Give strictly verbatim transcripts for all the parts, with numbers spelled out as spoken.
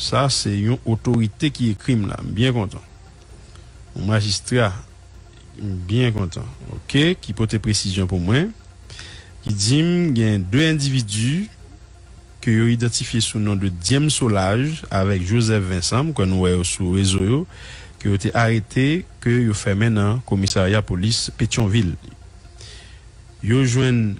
Sa se yon otorite ki ekri m la. M byen kontan. Yon majistra, m byen kontan. Oke, ki pote presizyon pou mwen. Ki di m gen de endividi ke yo idantifye sou non de Diem Solage avèk Joseph Vincent, m kwè nou wè yo sou rezo yo, ke yo te arete, ke yo fèmen nan komisarya polis Petyonvil. Yo jwenn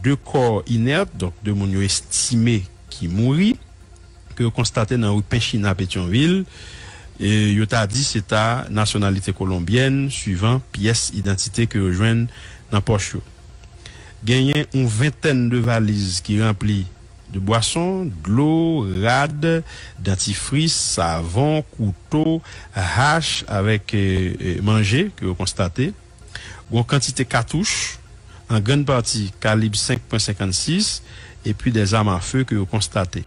de kò inèt, donk de moun yo estime ki mouri, ke yo konstate nan ri Penchina Petyonvil. E yo ta di se ta nasyonalite kolonbyèn, swivan pyès idantite ke yo jwenn nan pòch yo. Genyen yon ventèn de valiz ki ranpli de bwason, dlo, rad, dantifris, savon, kouto, hach avèk, e, e, manje ke yo konstate. Gon kantite katouch, an grann pati kalib senk pwen senkannsis, epi de zam a fe ke yo konstate.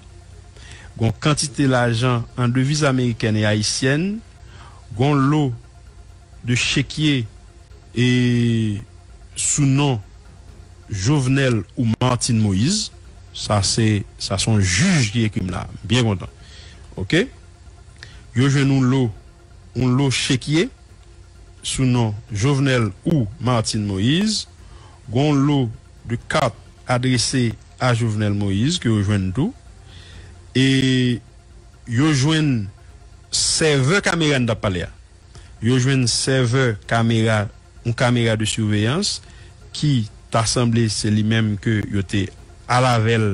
Gon kantite lajan an deviz amerikèn e ayisyèn, gon lo de chekye e sou non Jovenel ou Martine Moïse. Sa se, sa se yon jij ki ekri m la. M byen kontan. Oke? Yo jwenn yon lo, yon lo chekye sou non Jovenel ou Martine Moïse. Gon lo de kat adrese a Jovenel Moïse ke yo jwenn tou. E yo jwenn sèvè kamera n t ap pale a. Yo jwenn sèvè kamera, yon kamera de siveyans ki ta sanble se li menm ke yo te al avè l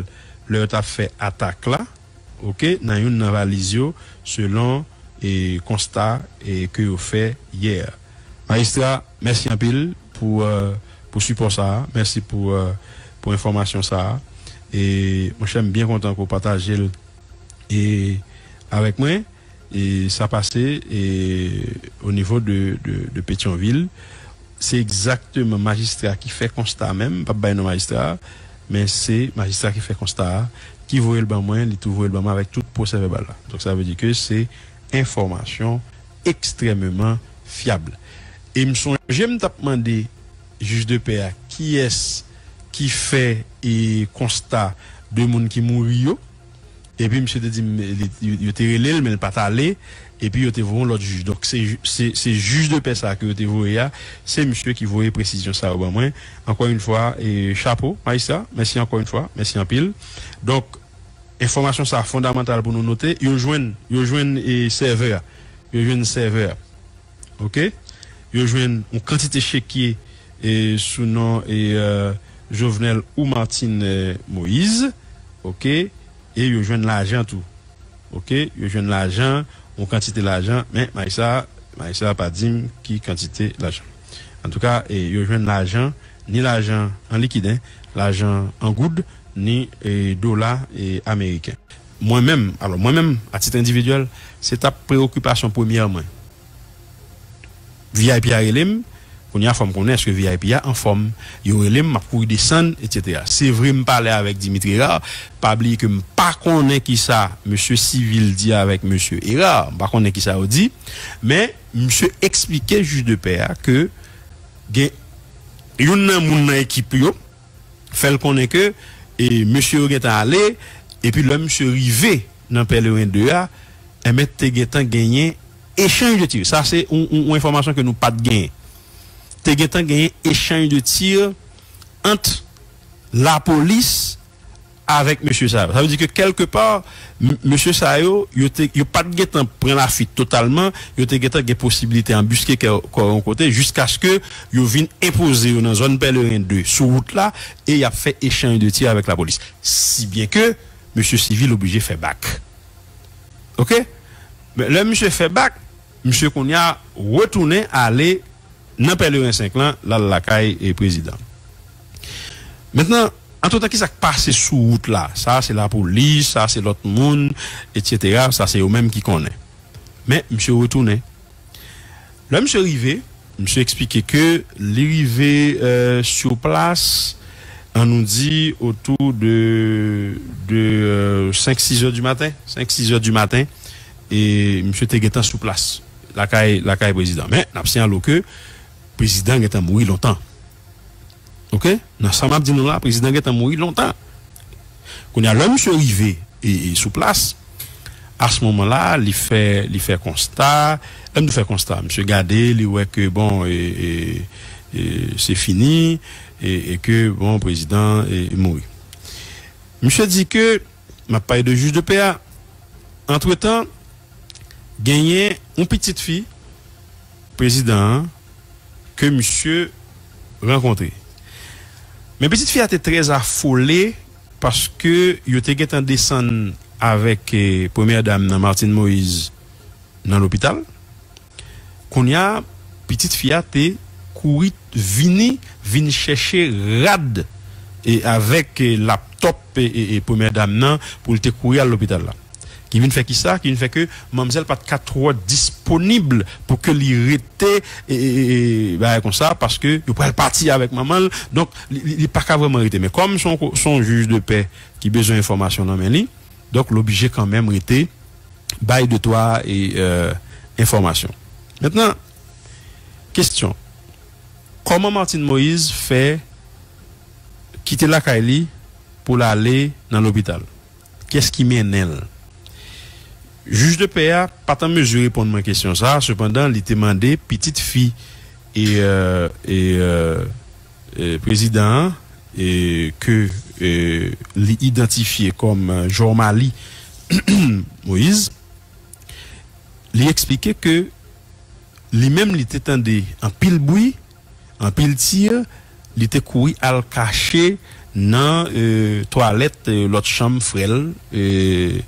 lè yo t ap fè atak la, oke, nan youn nan valiz yo, selon, e, konsta, e, ke yo fè yè. Majistra, mèsi anpil pou, e, pou sipò sa a. Mèsi pou, e, pou enfòmasyon sa a. E, monchè, m byen kontan ke w pataje l e avèk mwen, e sa pase, e o nivo de, de, de Petyonvil. Se egzakteman majistra ki fè konsta a menm, m p ap bay non majistra a, men se majistra ki fè konsta a, ki voye l ban mwen, li tou voye l ban mwen avèk tout pwosè vèbal la. Donk, sa vle di ke se enfòmasyon ekstrèmeman fyab. E m sonje m t ap mande jij de pè a kiyès ki fè, e, konsta de moun ki mouri yo. Epi misye te di m, li, yo, yo te rele l, men l pa t ale. Epi yo te voye yon lòt jij. Donk, se, se, se jij de pè sa a ke yo te voye a, se misye ki voye presizyon sa yo ban mwen. Ankò yon fwa, e, chapo, majistra. Mèsi ankò yon fwa. Mèsi anpil. Donk, enfòmasyon sa a fondamantal pou nou note. Yo jwenn, yo jwenn, e, sèvè a. Yo jwenn sèvè a. Oke? Yo jwenn yon kantite chekye, e, sou non, e, e, Jovenel ou Martine, e, Moïse. Oke? E yo jwenn lajan tou. Oke? Yo jwenn lajan, yon kantite lajan, men majistra, majistra pa di m ki kantite lajan. Antouka, e, yo jwenn lajan, ni lajan an likid, en, lajan an goud, ni, e, dola, e, ameriken. Mwen menm, alò, mwen menm, a tit endividyèl, se t ap preyokipasyon premyè mwen. V I P a rele m, kounye a fò m konnen èske V I P a anfòm. Yo rele m, m ap kouri desann, etsetera. Se vre, m pale avèk Dimitri Hérard, pa bliye ke m pa konnen kisa mesye Civil di avèk mesye Hérard, m pa konnen kisa yo di, men misye eksplike jij de pè a ke gen youn nan moun nan ekip yo, fè l konnen ke, e, mesye yo gentan ale, epi lè misye rive nan Pèleren de a, enben, te gentan genyen echanj de tir. Sa se yon, yon, yon enfòmasyon ke nou pa t genyen. Te gentan genyen echanj de tir ant lapolis avèk mesye sa yo. Sa vle di ke kèlkepa, m-, mesye sa yo, yo te, yo pa t gentan pran lafwit totalman, yo te gentan gen posibilite anbiske kò, kò yon kote, jiskaske yo vin enpoze yo nan zòn Pèleren de sou wout la, e y ap fè echanj de tir avèk lapolis. Si byen ke mesye Civil oblije fè bak. Oke? Men lè misye fè bak, misye kounye a retounen ale nan Pèleren senk lan, l al lakay, e, prezidan. Mentnan, antretan, kisa k pase sou wout la? Sa se lapolis, sa se lòt moun, etsetera. Sa se yo menm ki konnen. Men, misye retounen. Lè misye rive, misye eksplike ke li rive, e, sur plas, an nou di, otou de, de, e, senk, sis è di maten, senk, sis è di maten, e misye te gentan sou plas, lakay, lakay prezidan. Men, n ap siyale ke prezidan gentan mouri lontan. Oke? Nan sa m ap di nou la, prezidan gentan mouri lontan. Kounye a, lè misye rive, e, e, sou plas, A se moman la, li fè, li fè konsta, lè m di fè konsta, misye gade, li wè ke, bon, e, e, e, se fini, e, e ke, bon, prezidan e, e mouri. Misye di ke, m ap pale de jij de pè a, antretan, genyen yon pitit fi prezidan an ke misye rankontre. Men pitit fi a te trè afole paske yo te gentan desann avèk eh, premyè dam nan, Martine Moïse, nan lopital. Kounye a, pitit fi a te kouri vini, vin chèche rad e avèk eh, laptòp e, e, e premyè dam nan pou l te kouri al lopital la. Ki vin fè kisa? Ki vin fè ke manmzèl pa t ka twò disponib pou ke li rete e, e, e, e bagay konsa, paske yo pral pati avèk manman l. Donk, li, li, li pa ka vrèman rete. Men kòm se yon ko- se yon jij de pè ki bezwen enfòmasyon nan men li, donk, l oblije kanmenm rete bay de twa e, euh, enfòmasyon. Mentnan, kesyon. Kòman Martine Moïse fè kite lakay li pou l ale nan lopital? Kiyès ki mennen l? Jij de pè a pa t an mezi reponn mwen kesyon sa a, sepandan, li te mande pitit fi e, euh, e, euh, e, prezidan an, e, ke e, li idantifye kòm eh, Jormalie Moïse, li eksplike ke li menm li te tande anpil bri, anpil tir, li te kouri al kache nan eh, twalèt eh, lòt chanm frè l, eh,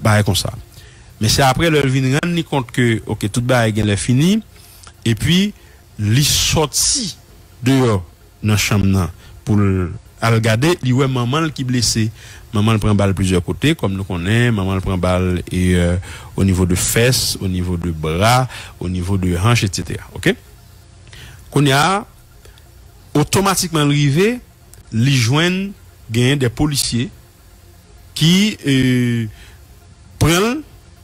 bagay konsa. Men se apre lè l vin rann li kont ke, oke, tout bagay genlè fini, epi li sòti deyò nan chanm nan pou l al gade, li wè manman l ki blese. Manman l pran bal plizyè kote, kòm nou konnen, manman l pran bal e, euh, o nivo de fès, o nivo de bra, o nivo de hanch, etsetera. Oke? Kounye a, otomatikman l rive, li jwenn genyen de polisye ki eh, pran l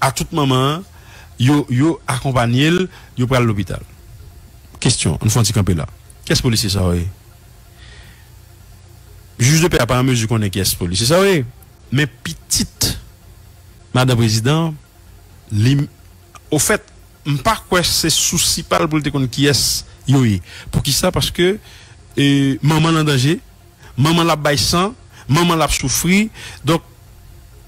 a tout moman, yo, yo akonpanye l, yo pral lopital. Kesyon, ann fè yon ti kanpe la. Kiyès polisye sa yo ye? Jij de pè a pa an mezi konnen kiyès polisye sa yo ye. Men pitit madan prezidan, li, ofèt, m pa kwè se sousi pa l pou l te konn kiyès yo ye. Poukisa? Paske eh, manman l an danje, manman l ap bay san, manman l ap soufri. Donk,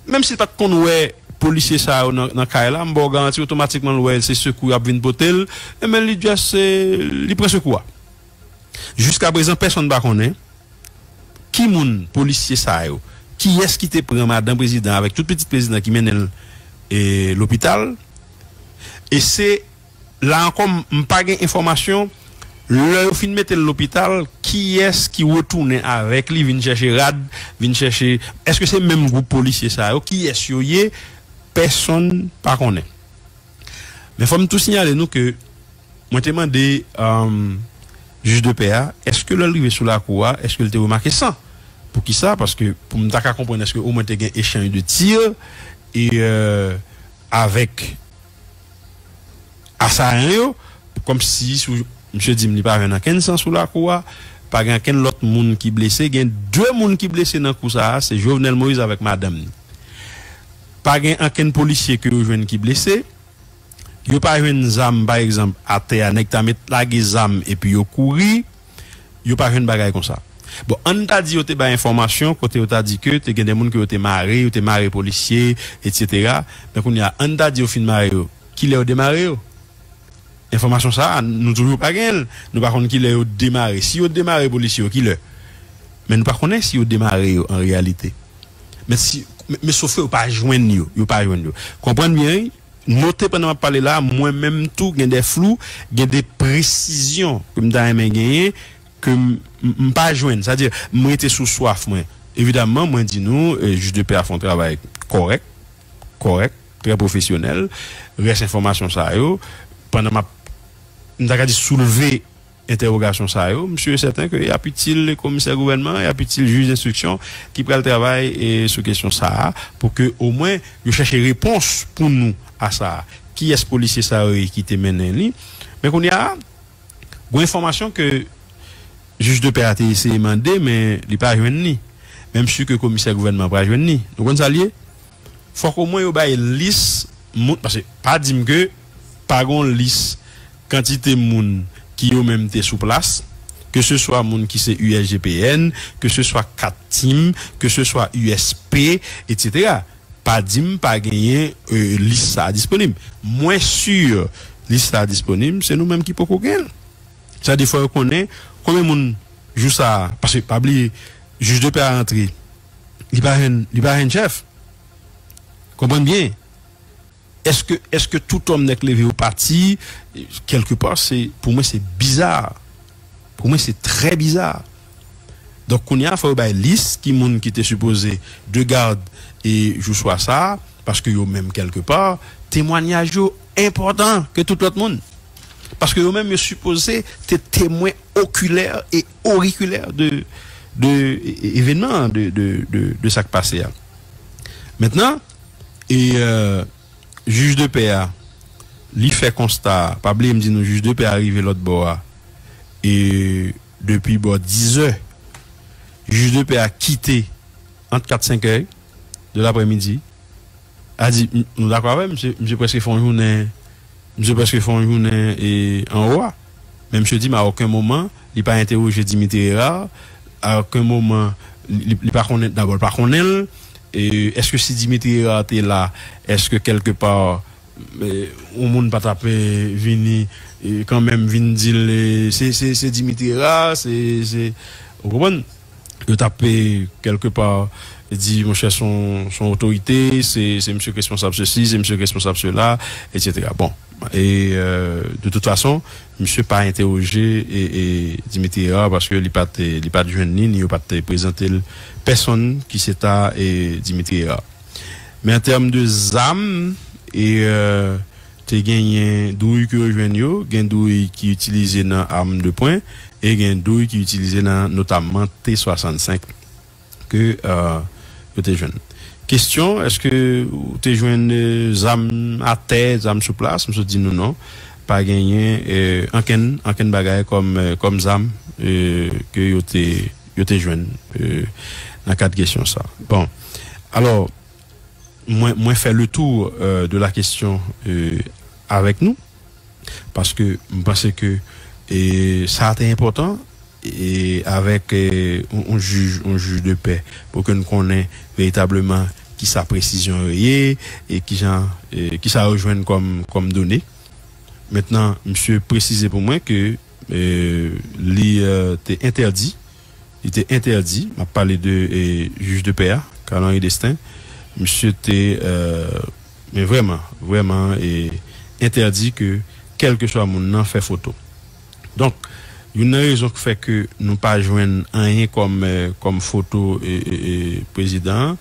menm si l pa t konn wè polisye sa yo nan, nan kay la, m ba w garanti otomatikman l wè se sekou y ap vin pote l, enben li just eh, li pran sekou a. Jiskaprezan, pèsonn pa konnen ki moun polisye sa yo, kiyès ki te pran madan prezidan avèk tout pitit prezidan ki mennen l eh, lopital. E se la ankò, m pa gen enfòmasyon. Lè yo fin mete l lopital, kiyès ki retounen avèk li, vin chèche rad, vin chèche, èske se menm gwoup polisye sa yo? Kiyès yo ye? Pèsonn pa konnen. Men fò m tou siyale nou ke mwen te mande um, jij de pè a, èske lè l rive sou lakou a, èske l te remake san? Poukisa? Paske pou m ta ka konprann, èske omwen te gen echanj de tir e euh, avèk asayan yo, kòmsi sou misye di m li pa jwenn ankenn san sou lakou a, pa gen ankenn lòt moun ki blese. Gen de moun ki blese nan kou sa a, se Jovenel Moïse avèk madanm ni. Pa gen ankenn polisye ke yo jwenn ki blese. Yo pa jwenn zam, pa egzanp, atè a, nèg ta met lage zam epi yo kouri. Yo pa jwenn bagay konsa. Bon, ann ta di yo te bay enfòmasyon kote yo ta di ke te gen de moun ke yo te mare, yo te mare polisye, etsetera. Men kounye a, ann ta di yo fin mare yo, kilè yo demare yo? Enfòmasyon sa a, nou toujou pa gen l. Nou pa konn kilè yo demare. Si yo demare polisye yo, kilè? Men nou pa konnen si yo demare yo an reyalite. Men si, men, men sof ke yo pa jwenn yo, yo pa jwenn yo. Konprann byen, wi. Note pandan m ap pale la, mwen menm tou gen de flou, gen de presizyon ke m ta renmen genyen, ke m, m, m pa jwenn. Sa di, m rete sou swaf mwen. Evidamman, mwen di nou, eh, jij de pè a fè yon travay kòrèk, kòrèk, trè pwofesyonèl. Rès enfòmasyon sa yo, pandan m ap, m ta ka di soulve entèwogasyon sa yo, m si e sèten ke y ap itil komisè gouvènman, y ap itil jij enstriksyon ki pral travay eh, sou kesyon sa a, pou ke omwen yo chèche repons pou nou a sa a. Kiyès polisye sa yo ye ki te mennen li? Men kounye a, gon enfòmasyon ke jij de pè a te eseye mande, men li pa jwenn li. Men m si ke komisè gouvènman pral jwenn li. Nou konn sa l ye? fòk omwen yo bay lis moun, paske pa di m ke pa gen yon lis kantite moun ki yo menm te sou plas, ke se swa moun ki se U S G P N, ke se swa kat tim, ke se swa U S P, et cetera. Pa di m pa genyen, euh, lis sa a disponib. Mwen si lis sa a disponib, se nou menm ki poko gen l. Sa de fwa yo konnen konbyen moun jou sa a, paske pa bliye, jij de pè a rantre, li pa jwenn, li pa jwenn chèf. Konprann byen. Èske, èske tout òm nèk leve yo pati? Kèlkepa, se, pou mwen, se biza. Pou mwen, se trè biza. Donk, kounye a, fò yo bay lis ki moun ki te sipoze de gad e jou swa sa a, paske yo menm, kèlkepa, temwanyaj yo enpòtan ke tout lòt moun. Paske yo menm, yo sipoze te temwen okilè e orikilè de, de e- e- evènman, de, de, de, de sa k pase a. Mentnan, e, euh, jij de pè a, li fè konsta a, pa bliye m di nou, jij de pè a rive lòt bò a, e depi bò dizè, jij de pè a kite ant kat senk è de laprèmidi, a di, m- nou dakò avè m, misye, misye prèske fè yon jounen, misye prèske fè yon jounen e anwo a. Men misye di m, a okenn moman, li pa entèwoje Dimitri Hérard, a okenn moman, li, li, li pa konnen, dabò, li pa konnen l. E èske si Dimitri Hérard te la, èske kèlkepa, e, yon moun pa t ap, e, vini, e, kanmenm vin di l, e, se, se, se Dimitri Hérard, se, se, ou konprann? Yo t ap, e, kèlkepa di, monchè, se yon, se yon otorite, se, se misye k responsab sesi, se misye k responsab sela, et cetera. Bon, e, euh, de tout fason, misye pa entèwoje e, e Dimitri Hérard paske li pa t, li pa t jwenn ni, ni yo pa t prezante l pèsonn ki se ta e Dimitri Hérard. Men an tèm de zam, e, euh, te genyen douy ke yo jwenn yo, gen douy ki itilize nan arm de poing, e gen douy ki itilize nan notamman T swasannsenk ke, euh, yo te jwenn. Kesyon, èske ou te jwenn, euh, zam atè, zam sou plas? M sot di nou non. Pa genyen, euh, ankenn, ankenn bagay kòm, euh, kòm zam, euh, ke yo te, yo te jwenn, euh, nan kad kesyon sa. Bon, alò, mwen, mwen fè le tour, euh, de la kesyon, euh, avèk nou, paske m panse ke, e, sa te enpòtan, e, avèk, e, yon, yon jij, yon jij de pè, pou ke n konnen veritableman kisa presizyon yo ye, e kijan, e, kisa yo jwenn kòm, kòm done. Mentnan, misye presize pou mwen ke, e, li, e, te entèdi, li te entèdi, m ap pale de, e, jij de pè a, Carl Henry Destin, misye te, e, men vrèman, vrèman, e, entèdi ke kèlkeswa moun nan fè foto. Donk, youn nan rezon k fè ke nou pa jwenn anyen kòm, e, kòm foto, e, e, e, prezidan an,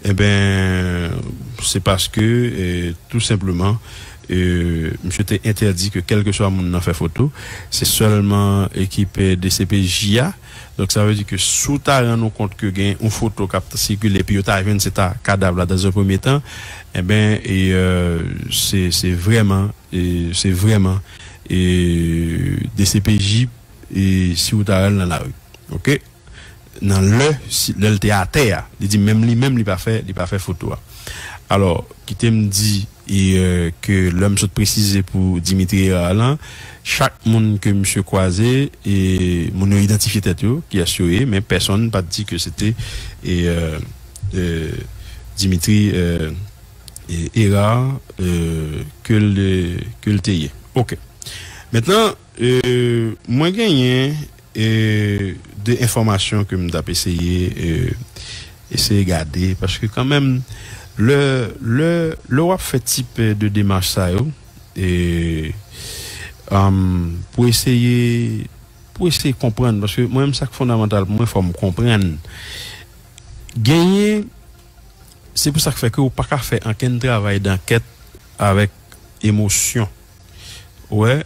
enben, se paske, e, tou senpleman, e, misye te entèdi ke kèlkeswa moun nan fè foto. Se sèlman ekip, e, D C P J a. Donk, sa vle di ke si w ta rann ou kont ke gen yon foto k ap sikile, epi yo ta jwenn se ta kadav la, dans un premier temps, enben, e, e, se, se vrèman, e, se vrèman, e, D C P J, e, si w ta wè l nan lari. Oke? Nan lè, si, lè l te atè a, li di menm li menm, li pa fè, li pa fè foto a. Alò, kite m di, e, e, ke lè m sot presize pou Dimitri Hérard lan, chak moun ke misye kwaze, e, moun yo idantifye tèt yo, kiyès yo ye, men pèsonn pa t di ke se te, e, e, e, Dimitri, e, e, Hérard, e, ke l, ke l te ye. Oke. Mentnan, e, mwen genyen, e, de enfòmasyon ke m t ap eseye, e, eseye gade, paske kanmenm, lè, lè, lè w ap fè tip de demach sa yo, e, um, pou eseye, pou eseye konprann, paske mwen menm, sa k fondamantal pou mwen, fò m konprann. Genyen, se pou sa k fè ke ou pa ka fè ankenn travay dankèt avèk emosyon. Ou wè,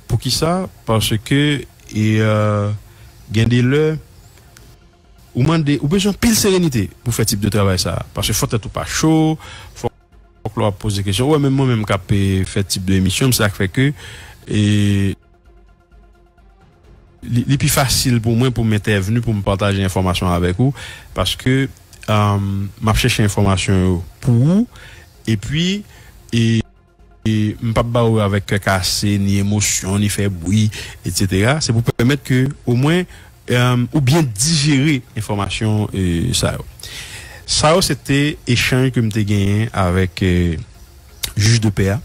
poukisa? Paske, e, euh, gen de lè, ou mande, ou bezwen anpil serenite pou fè tip de travay sa a. Paske fò tèt ou pa cho, fò, fòk lè w ap poze kesyon. Ou wè, menm mwen menm k ap, e, fè tip de emisyon, se sa k fè ke, e, li, li pi fasil pou mwen pou m entèvni, pou m pataje enfòmasyon avèk ou, paske, um, m ap chèche enfòmasyon yo pou ou, epi e, e, m p ap ba ou avèk kè kase, ni emosyon, ni fè bwi, etsetera. Se pou pèmèt ke omwen um, ou byen dijere enfòmasyon e, sa yo. Sa yo se te echanj ke m te genyen avèk e, jij de pè a.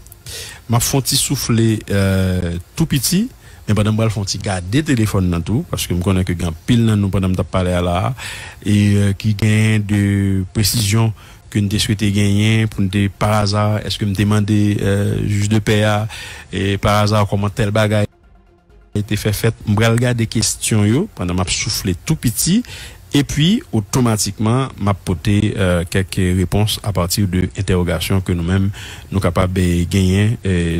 M ap fè yon ti soufle e, tou piti, men pandan m pral fè yon ti gade telefòn nan tou, paske m konnen ke gen anpil nan nou pandan m t ap pale a la a, e e, ki genyen de presizyon ke n te swete genyen pou n te pa aza, èske m te mande e, jij de pè a e, pa aza kòman tèl bagay te fè fèt? M pral gade kesyon yo pandan m ap soufle tou piti, epi otomatikman m ap pote e, kèk repons apati de entèwogasyon ke nou menm nou kapab e, genyen e,